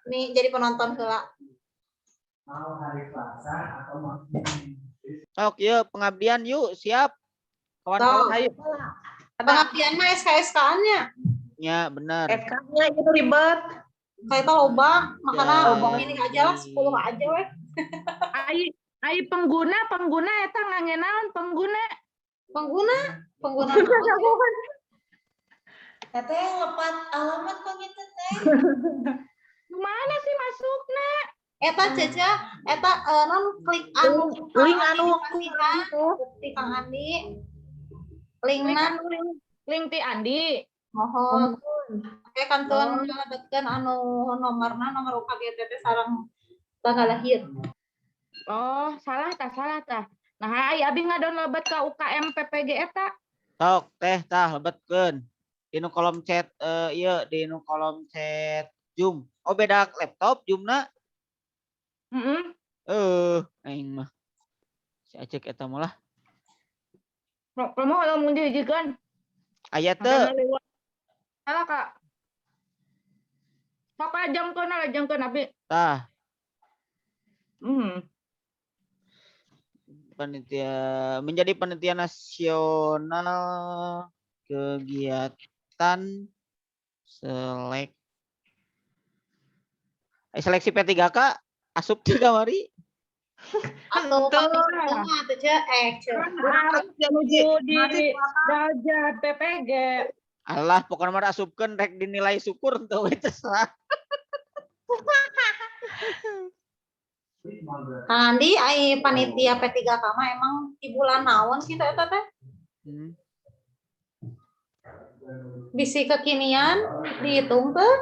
Nih jadi penonton heula. Sok, yuk pengabdian yuk, siap. Kawan-kawan. Ayo. Pengabdian mah SKSK-nya. Ya, benar. SK-nya itu ribet. Saya tahu loba, makanya Ya. ini aja lah 10 aja weh. Ai pengguna, pengguna eta ngangge naon pengguna? Pengguna, pengguna. Teteh lepat alamat panggil teteh. Mana sih masukna? Eta Cece, eta non klik anu Link anu bukti Kang Andi. Linkna Link ti Andi. Mohon. Oke kantun ngalebetkeun anu nomorna nomor UKG teh sareng tanggal lahir. Oh, salah tah, salah tah. Nah, ai abi ngadownload ka UKM PPG eta. Sok, teh tah lebetkeun. Di nu kolom chat ieu di nu kolom chat Zoom. Oh, beda laptop Zoom-na. Heeh. Aing mah. Si Acek eta mah lah. Kamu kalau mau dihijikeun. Aya teu. Salah, Kak. Sok lajengkeun lajengkeun abi. Tah. Panitia menjadi panitia nasional kegiatan seleksi P3K asup teu kamari. Atau panitia mah teh ce Di Daja PPG. Alah pokoknya mah asupkeun rek dinilai syukur henteu we terserah. Kang Andi ai panitia P3K mah emang di bulan naon sih eta teh? Bisi kekinian dihitung tuh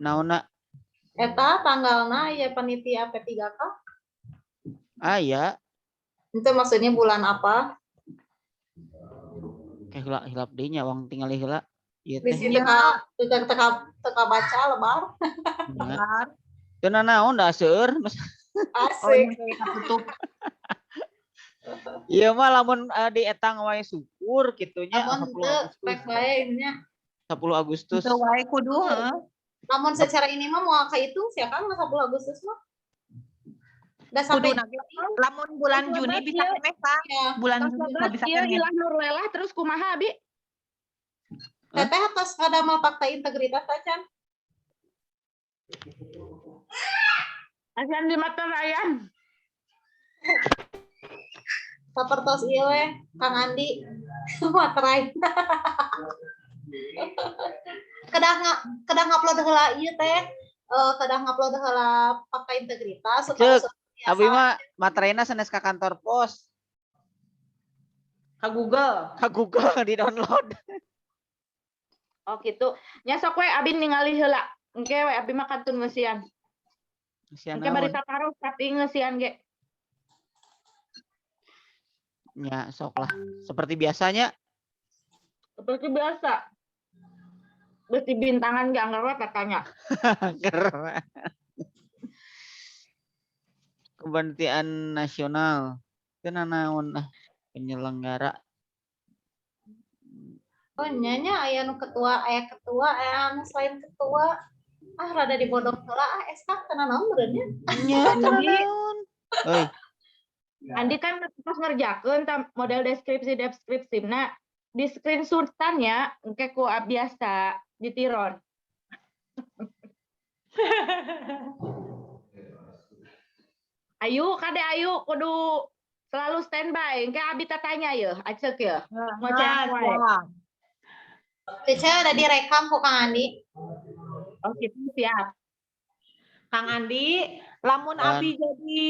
Naonna? eta tanggalna ya panitia P3K. Ah ya, Itu maksudnya bulan apa? kayak heula hilap deui nya wong tingali heula. Ieu teh. Bisi teka teka teka teka baca lebar. Teu nanaon da seueur. Asik. Tutup. Ieu mah lamun di etang wae syukur kitu nya Lamun 10 teu Agustus. rek bae nya. 10 Agustus. Teu wae kudu heuh. Namun secara ini mah moal kahitung sih kan 10 Agustus mah. Udah sampai Kudu lamun bulan Juni bisa keneh Kang. Bulan Juni mah bisa Ieu keneh. ilah nur lelah terus kumaha abi? Teteh atas kadamel fakta integritas acan. Asian di materayan. Sapertos ieu we, Kang Andi. Materai. Kedah ngupload heula ieu teh. Kedah ngupload heula pakai integritas Cek, abi mah materaina sanes ka kantor pos. Ka Google. Ka Google di-download. Oh gitu. Nya sok we abi ningali heula. Engke we abi mah kantun ngeusian. Ngeusian Engke bari naon? taparuh tapi ngeusian ge. Ya, sok lah. Seperti biasanya. Seperti biasa. Besi bintangan ge anggar we katanya. Keren. Kepanitiaan nasional. Itu naon lah penyelenggara. Oh nya aya nu ketua, aya ketua, aya anu selain ketua. Ah rada dibodong heula ah SK teu naon meureun nya. Nya teu naon. Euy, Andi kan pas ngerjakeun model deskripsi nah di screenshotan ya engke ku biasa ditiron. Ayu kade ayu kudu selalu standby engke abi tatanya yeuh aceuk yeuh. Ngoceh wae. Cece udah direkam kok Kang Andi. Oh gitu siap. Kang Andi, lamun Dan. abi jadi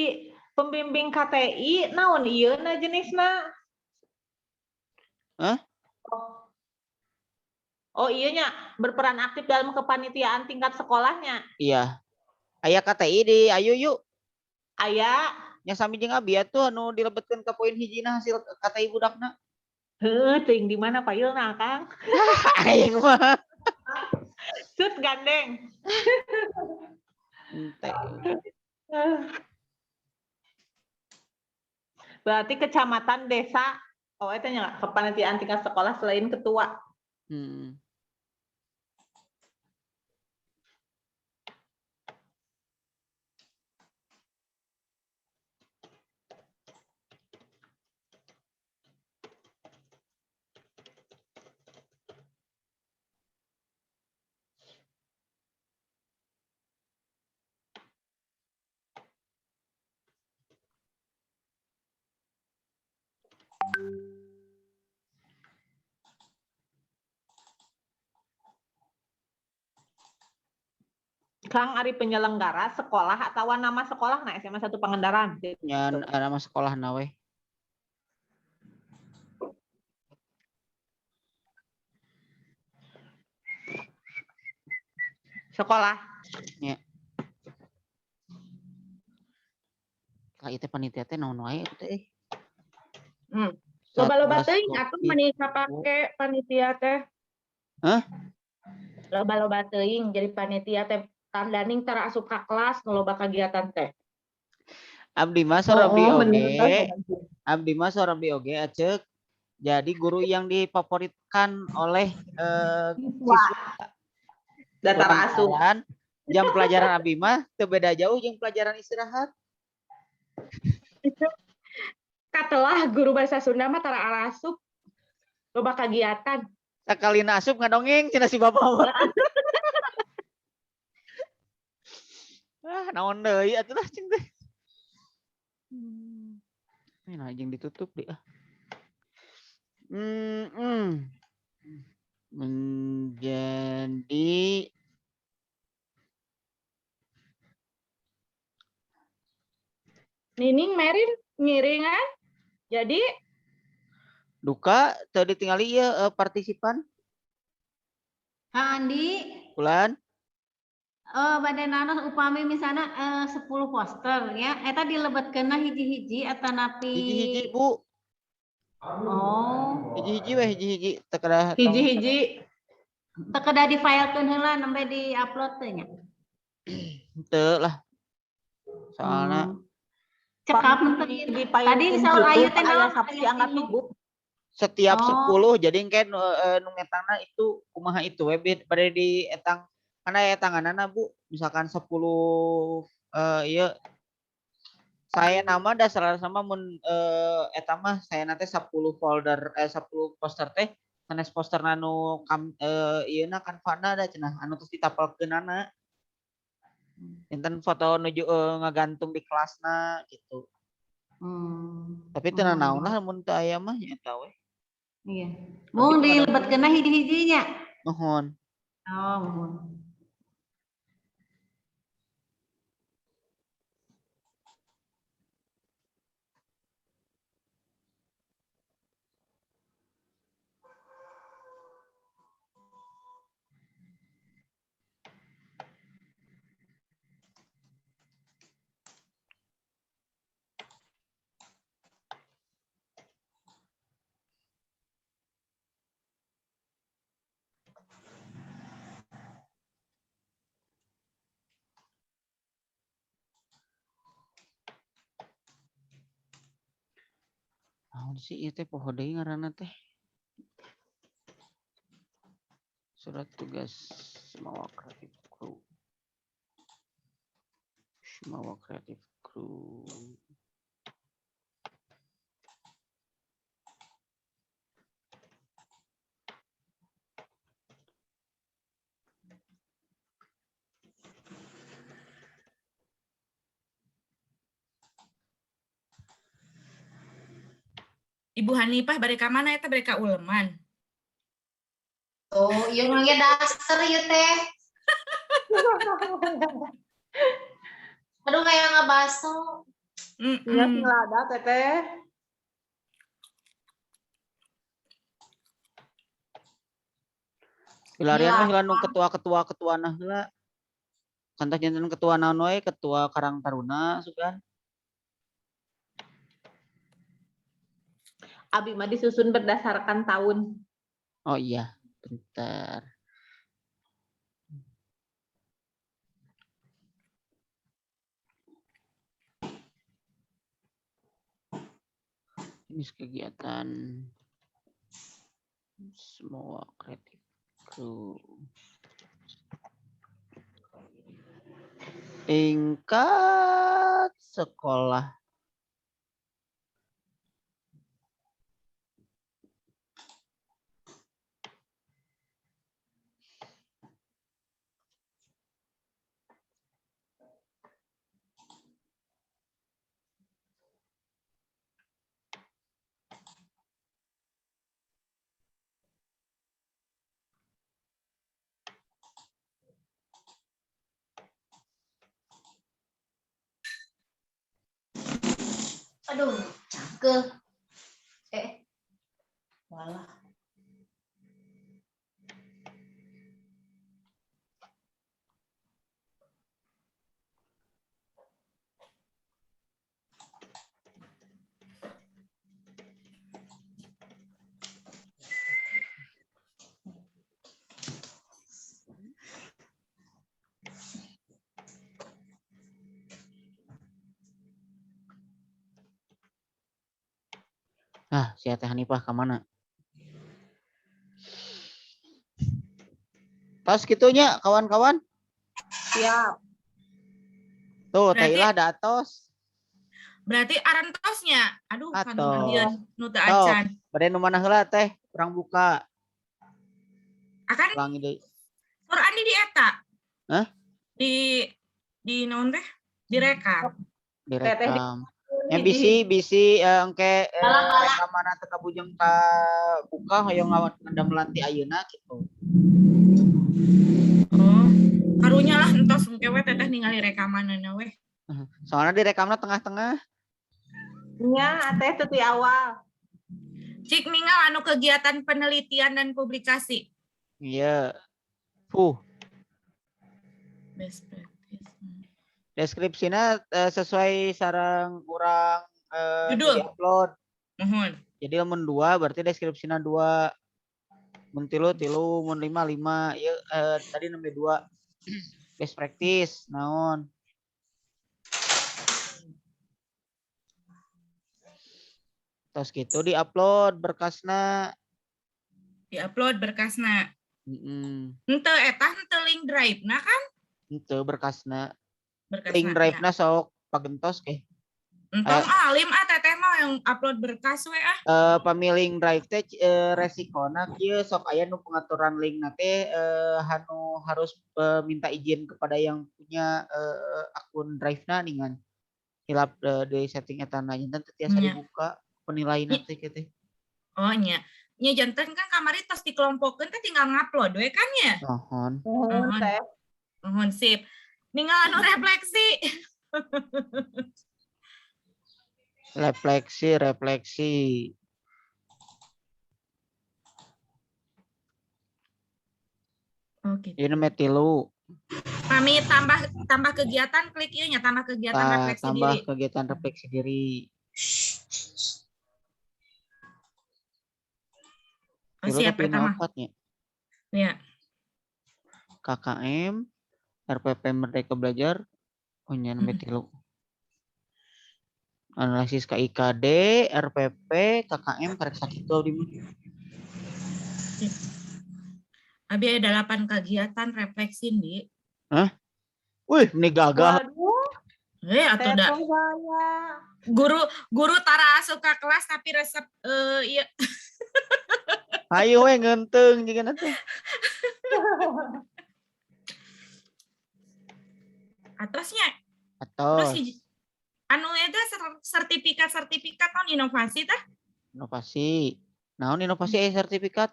pembimbing KTI, naon ieu na jenisna? Hah? Oh iya nya, berperan aktif dalam kepanitiaan tingkat sekolahnya. Iya. Aya KTI di ayu yuk. Aya. Nya sami jeung abi atuh anu dilebetkeun ka poin hijina hasil KTI budakna. Heuh, teuing di mana pailna, Kang? Aing mah. Cut gandeng. Ente. Berarti kecamatan desa, oh itu nya kepanitiaan tingkat sekolah selain ketua. Kang ari penyelenggara sekolah atau nama sekolah nah SMA 1 Pangandaran. Nya nama sekolah na we. Sekolah. Nya. Ka ieu teh panitia teh naon wae eta teh. Loba-loba Satgas teuing atuh Covid. meni kapake panitia teh. Hah? Loba-loba teuing jadi panitia teh tandaning tara asup ka kelas nu loba kagiatan teh. Abdi mah sor abdi Oh, oge. bener. Abdi mah sor abdi oge aceuk. Jadi guru yang difavoritkan oleh siswa Datar asup. lantaran jam pelajaran abdi mah teu beda jauh jeung pelajaran istirahat. Katelah guru bahasa Sunda mah tara arasup. Loba kagiatan. Sakalina asup ngadongeng cenah si bapak mah. Ah, naon deui atuh lah cing teh. Ini nah jeung ditutup deh ah. Menjadi Nining Merin ngiringan. Jadi duka teu ditingali ieu partisipan Kang Andi, bulan bade naros upami misalna 10 poster ya, eta dilebetkeunna hiji-hiji atanapi hiji-hiji Bu. Oh, Hiji-hiji we hiji-hiji teu kedah Hiji-hiji. teu kedah di-filekeun heula nembe di-upload teh nya. Teu lah. Soalna Cekap Di tadi saur ayu teh aya naon? saksi angkat ibu. Setiap Oh. 10 jadi engke nu ngetangna itu kumaha itu we bade di etang karena aya tanganana Bu misalkan 10 ieu saya nama dasar sama mun eta mah saya nate 10 folder 10 poster teh sanes poster nu kam ieuna kanvana da cenah anu terus ditapelkeunana. Enten foto nuju ngagantung di kelasna gitu. Tapi teu nanaon lah mun teu aya mah nya eta we. Iya. Mung dilebetkeunna hiji-hijinya. Nuhun. Oh, muhun. Naon sih ieu teh, poho deui ngaranna teh. Surat tugas Semawa Creative Crew. Semawa Creative Crew. Ibu Hanifah bade ka mana eta, bade ka uleman? Oh, iya ngangge daster ieu teh. Aduh, kayak ngabaso. Iya, sing lada teteh. Pilarian mah heula nu ketua-ketua ketuana heula. Kantos janten ketua naon wae, ketua Karang Taruna sugan. Abi mah disusun berdasarkan tahun. Oh iya, bentar. Ini kegiatan semua kreatif crew. Tingkat sekolah. Aduh, cangkel. Eh. Walah. Ah, si Teh Hanifah ka mana? Tos kitunya kawan-kawan. Siap. Tuh, Teh Ilah da atos. Berarti arantosnya. Aduh, kan Atos. nu teu acan. Bade nu mana heula Teh? Urang buka. Akan Ulangi deui. Sur Andi di eta. Hah? Di naon teh? Direkam. Direkam. Ya bisi bisi engke rekamanna teu kabujeng ka buka hoyong ngadamelan ti ayeuna gitu. Oh, karunya lah entos engke we teteh ningali rekamanana we. Soalnya direkamna tengah-tengah. Nya, teh teu ti awal. Cik ningal anu kegiatan penelitian dan publikasi. Iya. Fuh. Best practice. Deskripsinya sesuai sareng urang judul di-upload. Mohon. Jadi lamun 2 berarti deskripsinya 2. Mun 3 3, mun 5 5. Ieu tadi nembe 2. Best practice naon? Tos gitu di-upload berkasna. Di-upload berkasna. Heeh. Henteu eta henteu link drive-na kan? Henteu berkasna. Berkasna, Link drive-na sok pagentos ke. Entong alim ah, teteh mah yang upload berkas we ah. Pami link drive teh resikona kieu, sok aya nu pengaturan link teh anu harus minta izin kepada yang punya akun drive-na ningan. Hilap di setting eta na, janten teu tiasa dibuka penilaian teh kieu teh. Oh nya. Nya janten kan kamari tos dikelompokeun teh tinggal ngupload we kan ya? Mohon. Nuhun Mohon. teh. Mohon, sip. Ninggal anu refleksi. Refleksi, refleksi. Oh gitu. Ini mah tilu. Pami tambah tambah kegiatan, klik ieu nya, tambah kegiatan Tah, refleksi tambah diri. Kegiatan refleksi diri. Oh, Tilu siap tapi eta mah. opat nya. Ya. KKM, RPP Merdeka Belajar, oh nya nembe tilu. Analisis KIKD, RPP, KKM, karek sakitu abdi mah. Abi ada 8 kegiatan refleksi di. Hah? Wih, ini gagah. Waduh, Eh, atau da teteh saya. Guru guru tara asup ka kelas tapi resep iya. Ayo we ngenteung jeung teh. Atasnya. Atos. Terus anu eta sertifikat-sertifikat non inovasi tah? Inovasi. Naon inovasi aya sertifikat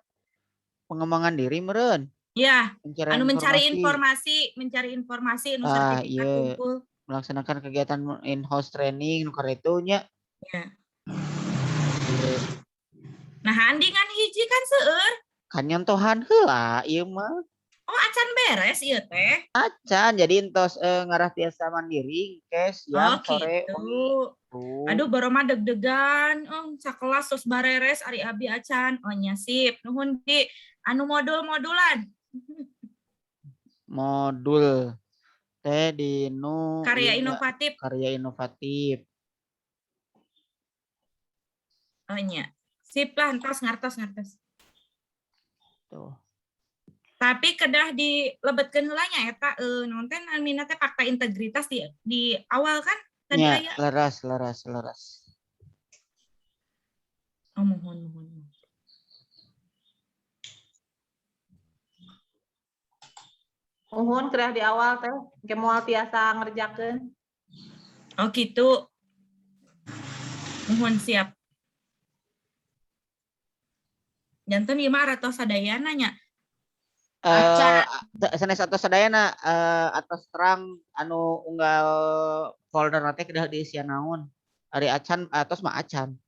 pengembangan diri meureun. Ya, Pencarian anu mencari informasi anu Ah, sertifikat iya. kumpul. Melaksanakan kegiatan in-house training nu kartu nya. Ya. Iya. Nah, Andi kan hiji kan seueur. Kan nyontohan heula ieu mah. Oh, acan beres ieu teh. Acan, jadi entos ngarah tiasa mandiri ke siang Oh, sore gitu. wengi. Tuh. Aduh, baru mah deg-degan. Oh, sakelas tos bareres ari abi acan. Oh, nya sip. Nuhun di anu modul-modulan. Modul teh di nu Karya ieu nya, inovatif. Karya inovatif. Oh, nya. Sip lah, entos ngartos ngartos. Tuh. Tapi kedah dilebetkeun heula nya eta naon teh namina teh fakta integritas di awal kan tadi Nya, aya. leres leres leres. Oh, mohon mohon. Nuhun kedah di awal teh, engke moal tiasa ngerjakeun. Oh gitu. Mohon, siap. Janten ieu mah aratos sadayana nya. Sanes atos sadayana, atos terang anu unggal folder teh kedah diisian naon. Ari acan atos mah acan.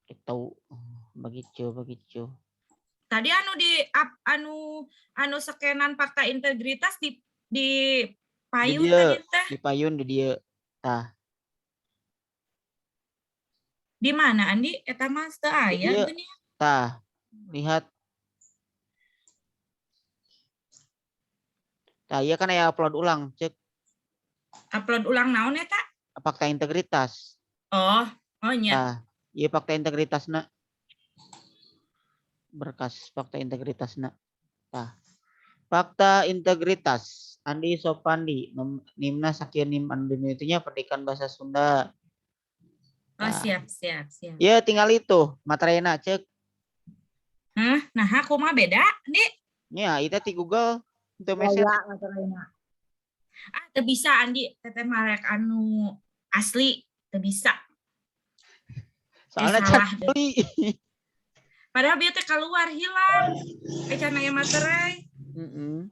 Gitu. Begitu begitu. Tadi anu di up, anu anu skenan fakta integritas di Di payun dieu, tadi teh. di payun di dieu. Tah, Di mana Andi? Eta mah teu di aya dieu. geuning. Tah, lihat. Tah, ieu kan aya upload ulang, cek Upload ulang naon eta? Fakta integritas. Oh, oh nya. Tah, ieu fakta integritasna. Berkas fakta integritasna. Tah. Fakta integritas Andi Sopandi, nimna sakieu nim anu dinu itu nya, pendidikan bahasa Sunda. Oh, siap siap siap. Ya tinggal itu materena cek. Hah? Nah, aku mah beda, Andi. Nya, itu di Google untuk meset. Ah, teu bisa Andi, teteh marek anu asli, teu bisa. Soalnya salah can deh. beli. Padahal bieu teh keluar hilang. Can aya materai. Heeh.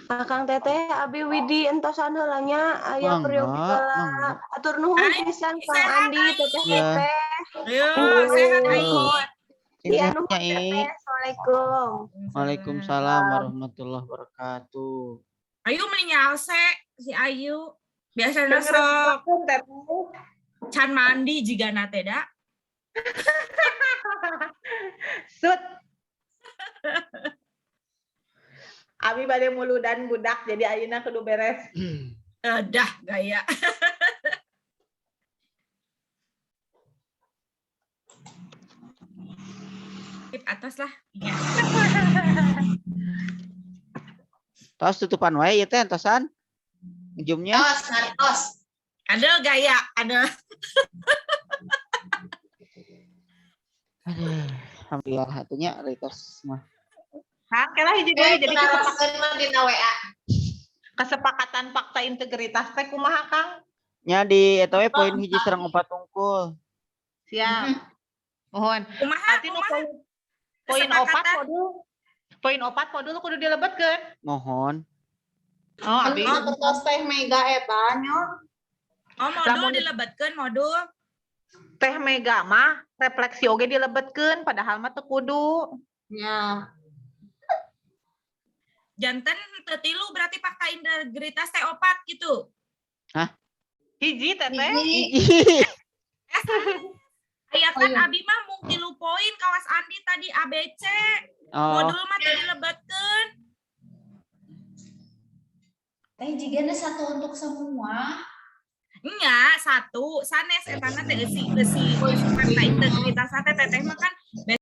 Akang teteh, abi Widi entosan heula nya, aya Mangga, peryogi heula. mangga. Atur nuhun pisan Kang Andi, teteh Iya. teteh. Ayo, sehat Ai. Sing Iya sehat nuhun nya, I. teteh. Assalamualaikum. Waalaikumsalam warahmatullahi wabarakatuh. Ayu mending nyalse si Ayu. Biasanya sok can mandi jiga nate da. Sut. Abi bade muludan budak jadi ayeuna kudu beres. Dah gaya. Tip atas lah. Ya. Tos tutupan wae ieu teh entosan. Zoomnya? Tos, ngartos. Ada gaya, ada. Aduh, alhamdulillah atuh nya ritos mah. Kang, kela hiji deui, jadi Naroskeun mah dina WA. Kesepakatan fakta integritas teh kumaha, Kang? Nya di eta we poin hiji sareng opat tungkul. Siap. Mohon. Kumaha? Berarti nu Kumaha? poin poin opat Kesepakatan. modul, poin opat modul kudu dilebetkeun. Mohon. Oh, abi. Anu sapertos Teh Mega eta nya. Oh, modul dilebetkeun modul. Teh Mega mah refleksi oge dilebetkeun, padahal mah teu kudu. Nya. Janten teu tilu berarti fakta integritas teh opat gitu. Hah? Hiji, Teteh. Hiji. Aya kan Oh, iya. abi mah mung 3 poin kawas Andi tadi ABC. Oh, Modul mah teu dilebetkeun. Teh jigana satu untuk semua. Nya, satu sanes etana teh eusi eusi eusi fakta integritas teh, Teteh mah kan